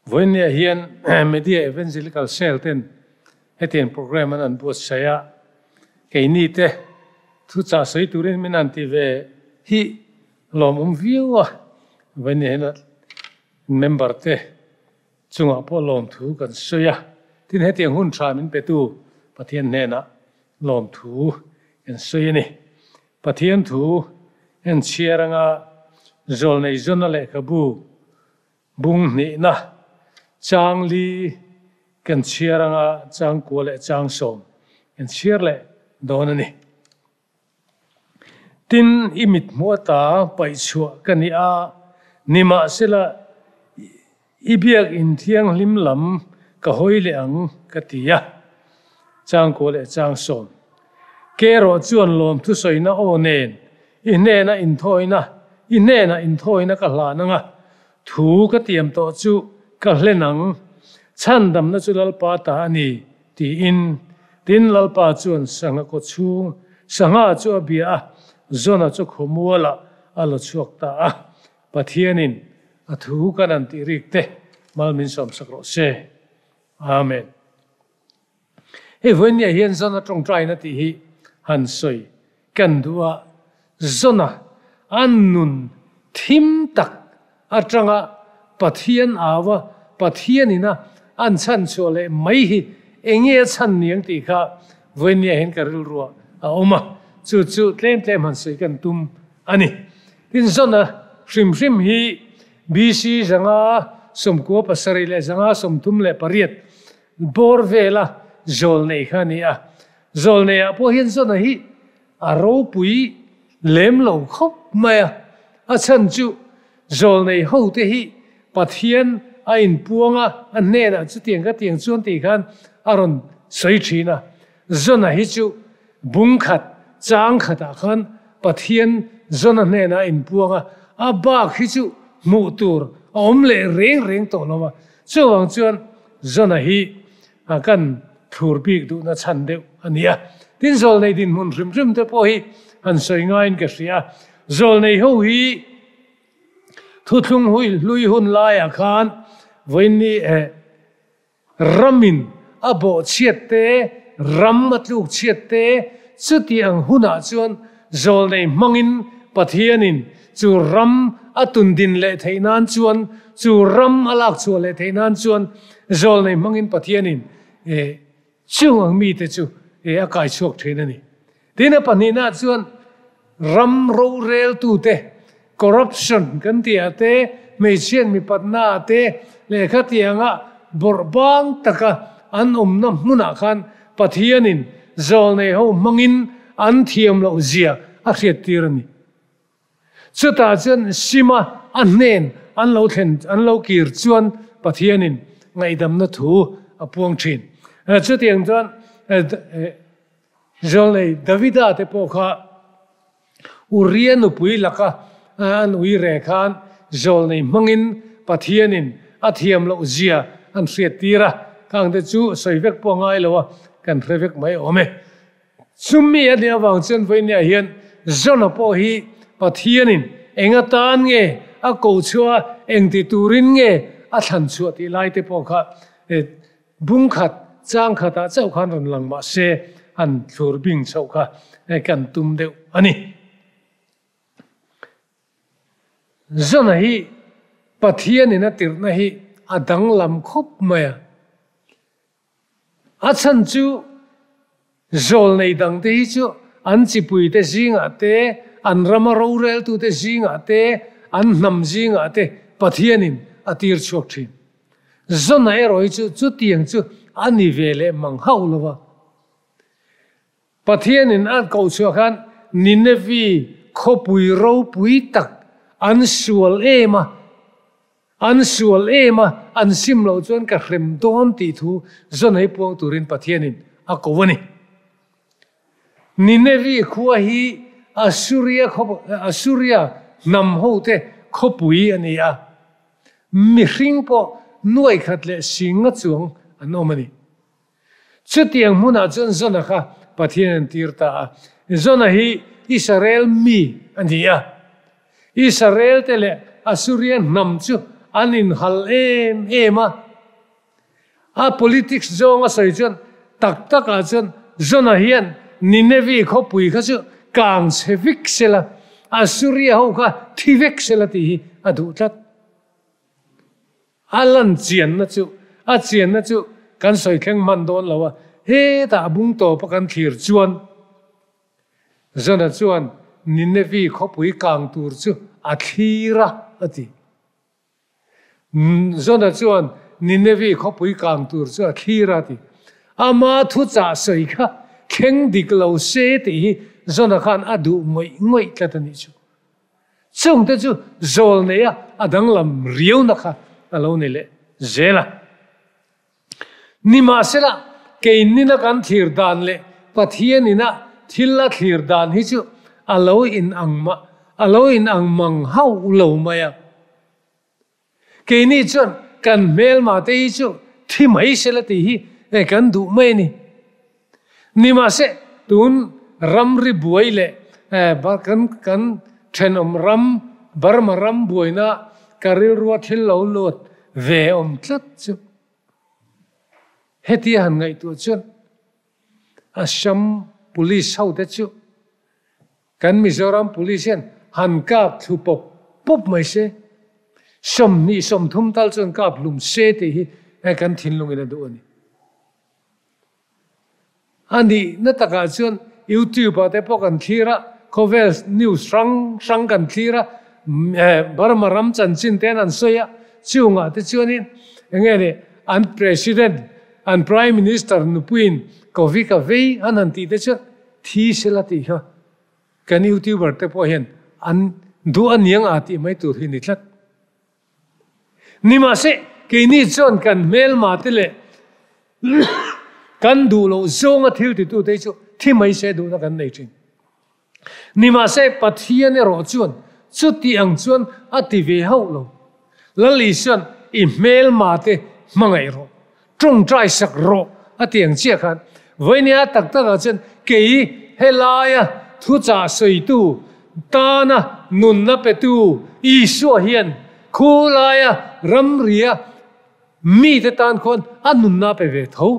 Vawinia hian Media Evangelical Cell ten hetiang program an an buatsaih a, keini te thuchah sawi turin min han ti ve hi lawmawm viau a, vawinia hian member te chungah pawh lawmthu kan sawi a, tin hetiang hun tha min petu Pathian hnenah lawmthu kan sawi a ni. Pathian thu en chhiar anga zawlnei zawna lehkhabu bung hnihna chang li kan chhiar anga chang kua leh chang sawm kan chhiar leh dawn a ni. Tin, i mit hmuh ata paih chhuah ka ni a, nimahsela i biak inthianghlim lam ka hawi leh ang ka ti a. Changkua leh changsawm. Ke erawh chuan lawmthu sawina aw nen i hnena inthawina, i hnenah inthawina ka hlan ang a, thu ka tiam tawh chu ka hlen ang, chhandamna chu Lalpa ta a ni, tiin. Tin, Lalpa chuan sangha kaw chhung sangha chu a bia a, Jona chu khawmualah a la chhuak ta a. Pathianin a thu kan han tih rik te mal min sawmsak rawh se. Amen. Hei vawinia hian Jona tawngtaina tih hi han sawi kan duh a, Jona a nun thim tak atanga Pathian au a, Pathianina an chhan chhuah leh mai hi enge a chhan niang tih kha vawinia hian ka rilruah a awm a, chu chu tlem tlem han sawi kan tum a ni. Tin Jona hrim hrim hi BC 597 leh 538 bawr vela zawl nei kha a ni a. Zawl neiah pawh hian Jona hi a ropui lem lo khawp mai a. A chhan chu zawl nei hote hi Pathian a inpuang a, a hnenah chutiang ka tiang chuan tih khan a rawn sawi thin a. Jona hi chu bung khat, chang khatah khan Pathian Jona hnenah a inpuang a, a bak hi chu hmuh tur a awm leh reng reng tawh lo a. Chuvang chuan Jona hi kan thlur bik duhna chhan deuh a ni a. Tin, zawlnei dinhmun hrim hrim te pawh hi han sawi ngaiin ka hria a. Zawlnei ho hi thuthlung hlui hun laiah khan vawiin eh Ramin a bawhchhiat te, ram a tlukchhiat te, chuti ang hunah chuan zawlnei hmangin Pathianin chu ram a tundin leh theih nan chuan, chu ram a lakchhuah leh theih nan chuan zawlnei hmangin Pathianin chung ang mite chu a kaichhuak thin a ni. Tin, a pahnihna chuan ram roreltute corruption kan tih ah te, hmeichhiat mipatna ah te lehkha tianga bawrh bang taka an awmna hmunah khan Pathianin zawlnei ho hmangin an thiam loh zia a hriattir a ni. Chutah chuan Sima a hnen an lo thlen an lo kir chuan Pathianin ngaihdamna thu a puang thin. Chutiang chuan Zawlnei Davida te pawh kha Uria nupui laka an ui reh khan zawlnei hmangin Pathianin a thiam loh zia an hriat tir a, khang te chu sawi vek pawh a ngai lo a, kan hre vek mai awm e. Chumi a nih avang chuan vawinia hian Jona pawh hi Pathianin eng atan nge a ko chhuah a, engti turin nge a thlan chhuah tih lai te pawh kha Bung khat, chang khatah chauh khan rawn lang mah se, han thlur bing chhoh kha kan tum deuh a ni. Jona hi Pathianin a tirhna hi a danglam khawp mai a. A chhan chu zawlnei dangte hi chu an chipuite zingah te, an rama roreltute zingah te, an hnam zingah te Pathianin a tir chhuak thin. Jona erawh hi chu chutiang chu a ni ve leh mang hauh lo va. Pathianin a koh chhuah khan Ninevi khawpui ropui tak an sual em a, an sual em a, an sim loh chuan ka hrem dawn tih thu Jona hi puang turin Pathianin a ko a ni. Ninevi khua hi Assuria Assuria hnam hote khawpui a ni a. Mihring pawh nuai khat leh singa chuang an awm a ni. Chutiang hmunah chuan Jona kha Pathian an tir ta a. Jona hi Israel mi a ni a. Israel te leh Assuria hnam chu an inhal em em a. A politics zawng a sawi chuan tak takah chuan Jona hian Ninevi khawpui kha chu kang chhe vek sela, Assuria ho kha thi vek sela tih hi a duh tlat. A lan chianna chu, a chianna chu kan sawi thleng hman dawn lo a, hetah a bung tawp a kan thlir chuan Jona chuan Ninevi khawpui kang tur chu a thlir a, a ti. Jona chuan Ninevi khawpui kang tur chu a thlir a ti. Ama thuchah sawi kha thleng dik lo se tih hi Jona khan a duh ngawih ngawih tlat a nih chu. Chungte chu zawl neia a danglam riauna kha a lo ni leh zel a. Nimahsela, keinnina kan thlir dan leh Pathianina thil a thlir dan hi chu a lo inang mah, a lo inang mang hauh lo mai a. Keini chuan kan hmelma te hi chu thi mai sela tih hi kan duh mai a ni. Nimahse, tun ramri buai leh kan kan thenawm ram, Burma ram buaina ka rilrua thil lo lut ve awm tlat chu hetia han ngaihtuah chuan Assam Police ho te chu Kan Mizoram Police hian han kap thlu pawp pawp mai se, 20 30 tal chuan kap hlum se tih hi hei kan thinlungin a duh a ni. A nihna takah chuan YouTube ah te pawh kan thlir a, khawvel news hrang hrang kan thlir a, Burma ram chanchin te an sawi a, chungah te chuanin eng nge ni an President, an Prime Minister nupuiin Covid a vei an han tih te chuan Thi sela tih kha kan youtuber te pawh hian an duh a niang a tih mai tur hi ni tlat. Nimahse, keini chuan kan hmelma te leh kan duh loh zawnga thil titu te hi chu thi mai se duhna kan nei thin. Nimahse, Pathian erawh chuan chuti ang chuan a ti ve hauh lo. Lal Isuan i hmelma te hmangaih rawh. Tawngtai sak rawh a ti ang chiah khan vawinia tak takah chuan kei helaia thuchah sawitu tana nunna petu Isua hian khulaia ramria mite tan khuan a nunna pe ve tho.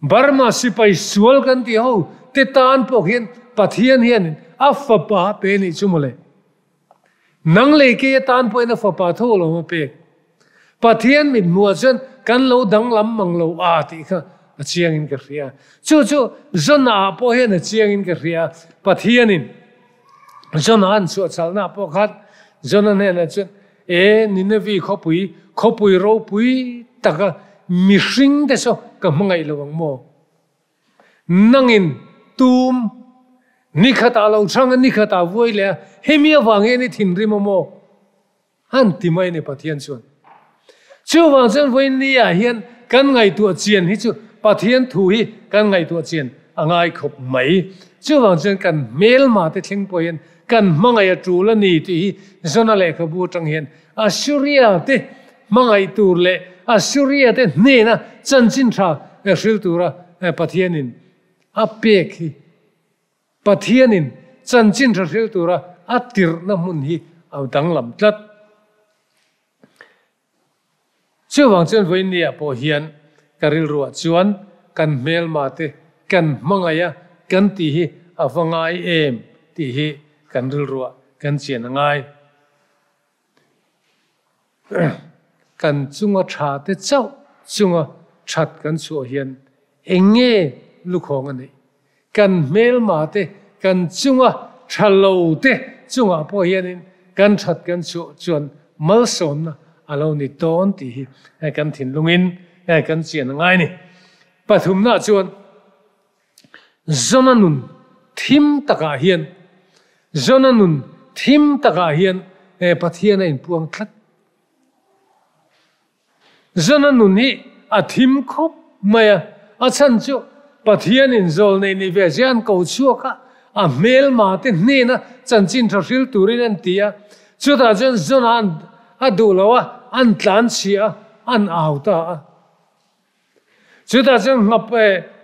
Burma sipai sual kan tih ho te tan pawh hian Pathian hianin a fapa pe nih chu mawle. Nang lei kei atan pawhin a fapa tho lo a pek. Pathian mit hmuhah chuan kan lo danglam mang lo a tih kha a chiangin ka hria. Chu chu Jonah-ah pawh hian a chiangin ka hria. Pathianin Jonah an chhuahchhalhnaah pawh khan Jonah hnenah chuan, E Ninevi khawpui, khawpui ropui taka mihring te saw ka hmangaih lo ang maw? Nangin tum nikhatah lo chhang a, nikhatah vuai leh a, hemi avang hian i thinrim a maw? An ti mai a ni Pathian chuan. Chuvang chuan vawiin ni ah hian kan ngaihtuah chian hi chu Pathian thu hi kan ngaihtuah chian a ngai khawp mai. Chuvang chuan kan hmelma te thleng pawh hian kan hmangaih a tul a ni tih hi Jona lehkhabu atang hian Assuria te Hmangaih tur leh Assuria te hnena chanchin tha hril tura Pathianin a pek hi Pathianin chanchin tha hril tura a tirhna hmun hi a danglam tlat. Chuvang chuan vawiinniah pawh hian ka rilruah chuan kan hmelma te kan hmangaih a kan tih hi a va ngai em tih hi kan rilruah kan chian a ngai. Kan chunga tha te chauh chunga that kan chhuah hian eng nge lukhawng a neih? Kan hmelma te, kan chunga tha lo te chungah pawh hianin kan that kan chhuah chuan malsawmna a lo ni dawn tih hi kan thinlungin kan chian a ngai a ni. Pathumnaah chuan. Jona nun thim takah hian Jona nun thim takah hian Pathian a inpuang tlat. Jona nun hi a thim khawp mai a, a chhan chu Pathianin zawl neih ni ve zia an ko chhuak a, a hmelma te hnena chanchin tha hril turin an ti a, chutah chuan Jona a duh lo a, an tlanchhia a, an au ta a. Chutah chuan hnap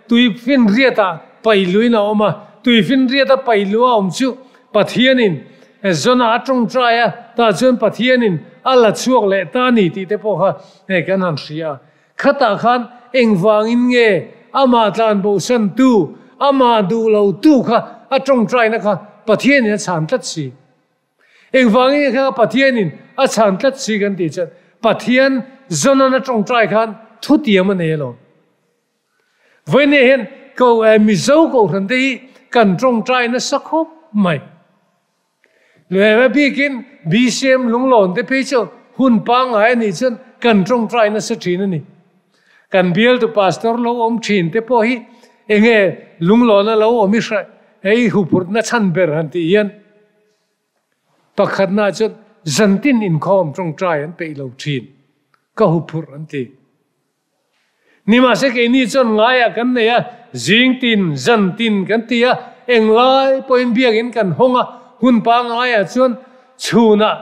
tuifinriatah pailuin a awm a, tuifinriata pailu a awm chu Pathianin Zona a tawngtai a, tah chuan Pathianin a la chhuak leh ta a ni tih te pawh kha hei kan han hria a. Khatah khan engvangin nge amah tlanbosantu, amah duh lotu kha a tawngtaina kha Pathianin a chhan tlat si? Engvangin nge kha Pathianin a chhan tlat si kan tih chuan Pathian Zonan a tawngtai khan thutiam a nei alawm. Vawinia hian ko eh Mizo Kohhran te hi kan tawngtai nasa khawp mai. Leh bikin BCM lunglawn te phei chu hun pangngai a nih chuan kan tawngtai nasa thin a ni. Kan bialtu pastor lo awm thin te pawh hi enge lunglawna lo awm i hre hei huphurhna chhan ber han tih hian pakhatna chuan zantin inkhawm tawngtai an peih lo thin ka huphurh an ti. Nimahse keini chuan ngaiah kan nei a, zing tin, zan tin kan ti a, englai pawhin biakinn kan hawng a, hun pangaiah chuan chhunah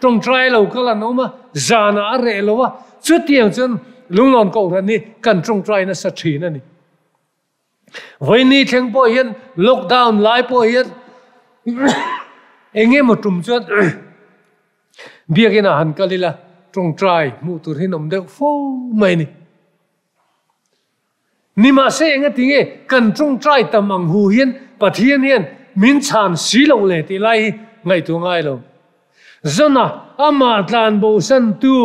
tawngtai lo kal an awm a, zanah a reh lo a, chutiang chuan Lunglawn Kohhran hi kan tawngtai nasa thin a ni. Vawiini thleng pawh hian lockdown lai pawh hian eng emaw tum chuan biakin ah han kal ila tawngtai hmuh tur hi an awm deuh fo mai a ni. Nimahse enga tinge kan tawngtai tam ang hu hian Pathian hian min chhan si loh le tih lai hi ngaihtuah ngai lo. Zona amah tlan bosantu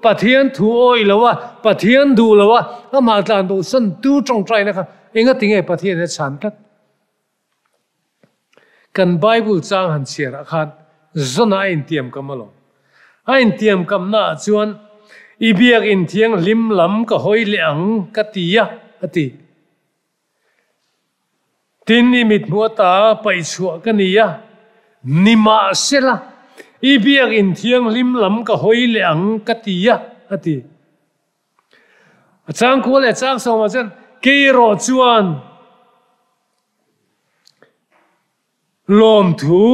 Pathian thu awih lo a, Pathian duh lo a, amah tlan bosantu tawngtaina kha enga tinge Pathian a chhan tlat? Kan Bible chang han chhiarah khan Zona a intiamkam alawm. A intiamkamna ah chuan i biak inthianghlim lam ka hawi leh ang ka ti a, a ti. Tin, i mithmuh ata paih chhuah ka ni a, nimahsela, i biakinn thianghlim lam ka hawi leh ang ka ti a, a ti. A changkua leh changsawmah chuan, Kei erawh chuan Lawmthu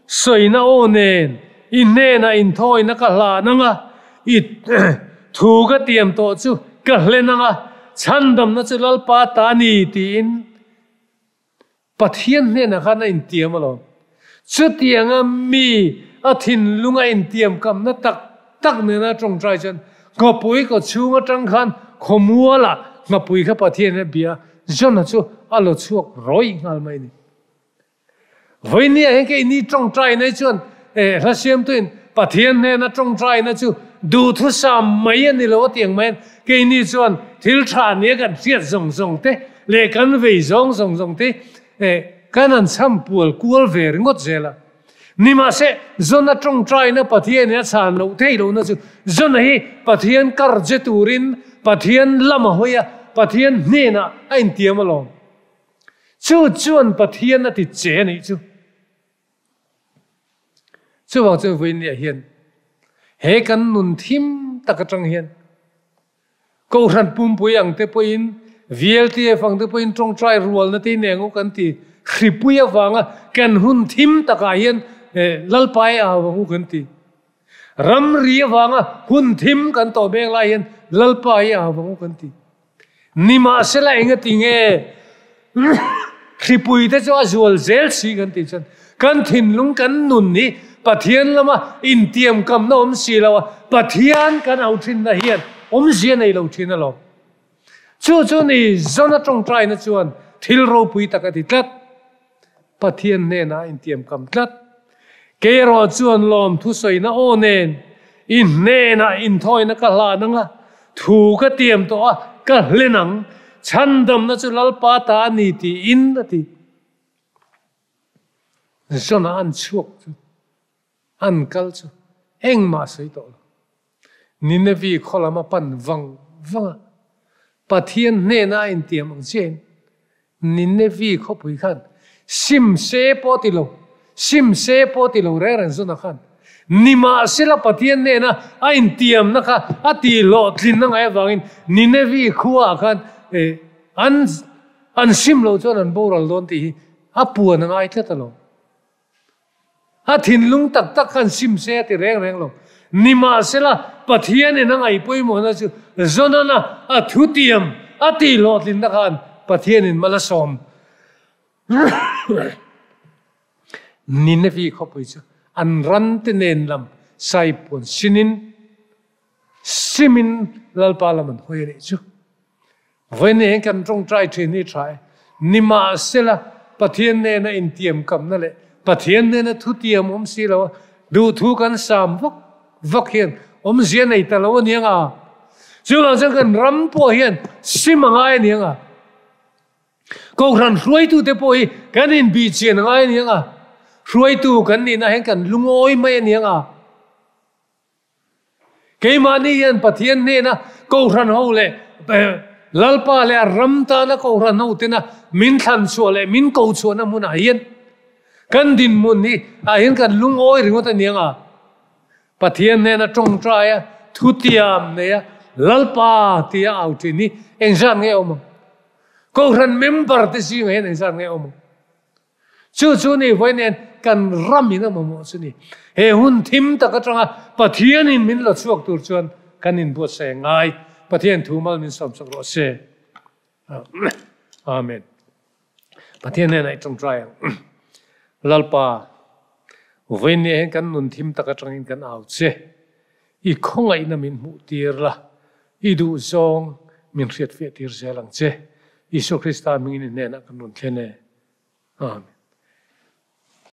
sawina aw nen i hnenah inthawina ka hlan ang a, i thu ka tiam tawh chu ka hlen ang a, chhandamna chu Lalpa ta a ni tiin Pathian hnenah khan a intiam alawm. Chutianga mi a thinlunga intiamkamna tak tak nena tawngtai chuan nghapui kaw chhung atang khan khawmualah nghapui kha Pathianin a bia a, Jona chu a lo chhuak rawih nghal mai a ni. Vawinia hian keini tawngtaina hi chuan hla siamtuin Pathian hnena tawngtaina chu duhthusam mai a ni lo a tiang mai a, keini chuan thil tha nia kan hriat zawng zawng te leh kan vei zawng zawng zawng te kan han chham pual kual ve ringawt zel a. Nimahse, Jona tawngtaina Pathianin a chhan loh theih lohna chu Jona hi Pathian kar che turin Pathian lam a hawi a, Pathian hnenah a intiam alawm. Chu chuan Pathian a ti che a nih chu. Chuvang chuan vawiin hian he kan nun thim tak atang hian Kohhran pumpui ang te pawhin, VLTF ang te pawhin tawngtai rualna te in eng u kan ti. Hripui avanga kan hun thim takah hian Lalpa i au ang u kan ti. Ramri avanga hun thim kan tawh mek lai hian Lalpa i au ang u kan ti. Nimahsela engati nge hripui te chu a zual zel si kan tih chuan kan thinlung kan nun hi Pathian lama intiamkamna awm si lo a, Pathian kan au thinna hian awmzia nei lo thin alawm. Chu chu ni Jona tawngtaina chuan thil ropui tak a ti tlat. Pathian hnenah a intiamkam tlat. Kei erawh chuan lawmthusawina aw nen i hnenah inthawina ka hlan ang a, thu ka tiam tawh a, ka hlen ang, chhandamna chu Lalpa ta a ni tiin a ti. Jonah an chhuak chu An kal chu engmah sawi tawh lo. Ninevi khaw lam a pan vang vang a, Pathian hnena a intiam ang chiahin Ninevi khawpui khan sim se pawh ti lo, sim se pawh ti lo reng reng zuna khan nimahsela Pathian hnena a intiamna kha a tih hlawhtlinna ngai avangin Ninevi khuaah khan an an sim lo chuan an boral dawn tih hi a puan a ngai tlat alawm. A thinlung tak tak khan sim se a ti reng reng lo. Nimahsela, Pathianin a ngaih pawimawhna chu Jonana a thutiam a tih hlawhtlinna khan Pathianin mal a sawm. Ninevi khawpui chu an rante nen lam saipuan sinin simin Lalpa lam an hawi a nih chu. Vawiin hian kan tawngtai thin hi tha e. Nimahsela, Pathian nena intiamkamna leh Pathian nena thutiam awm si lo a, duhthu kan sam vak vak hian awmzia nei ta lo a ni ang a. Chuvang chuan kan ram pawh hian sim a ngai a ni ang a. Kohhran hruaitute pawh hi kan inbihchian a ngai a ni ang a. Hruaitu kan nihna hian kan lungawi mai a ni ang a. Keimahni hian Pathian hnena Kohhran ho leh Lalpa leh a ram tana Kohhran ho tena min thlan chhuah leh min ko chhuahna hmunah hian kan dinhmun hi ah hian kan lungawi ringawt a ni ang a. Pathian hnena tawngtai a, thutiam nei a, Lalpa tia au thin hi engzat nge awm ang? Kohhran member te zingah hian engzat nge awm ang? Chu chu ni vawi nen kan ram in a mamawh chu ni. He hun thim tak atanga Pathian in min la chhuak tur chuan kan inbuatsaih a ngai. Pathian thu mal min sawmsak rawh se. Amen. Pathian hnenah i tawngtai ang. Lalpa, vawi nia hian kan nun thim tak atangin kan au che. I khawngaihna min hmuh tir la, i duhzawng min hriatfiah tir zel ang che. Isua Krista hmingin i hnenah kan rawn thlen e. Amen.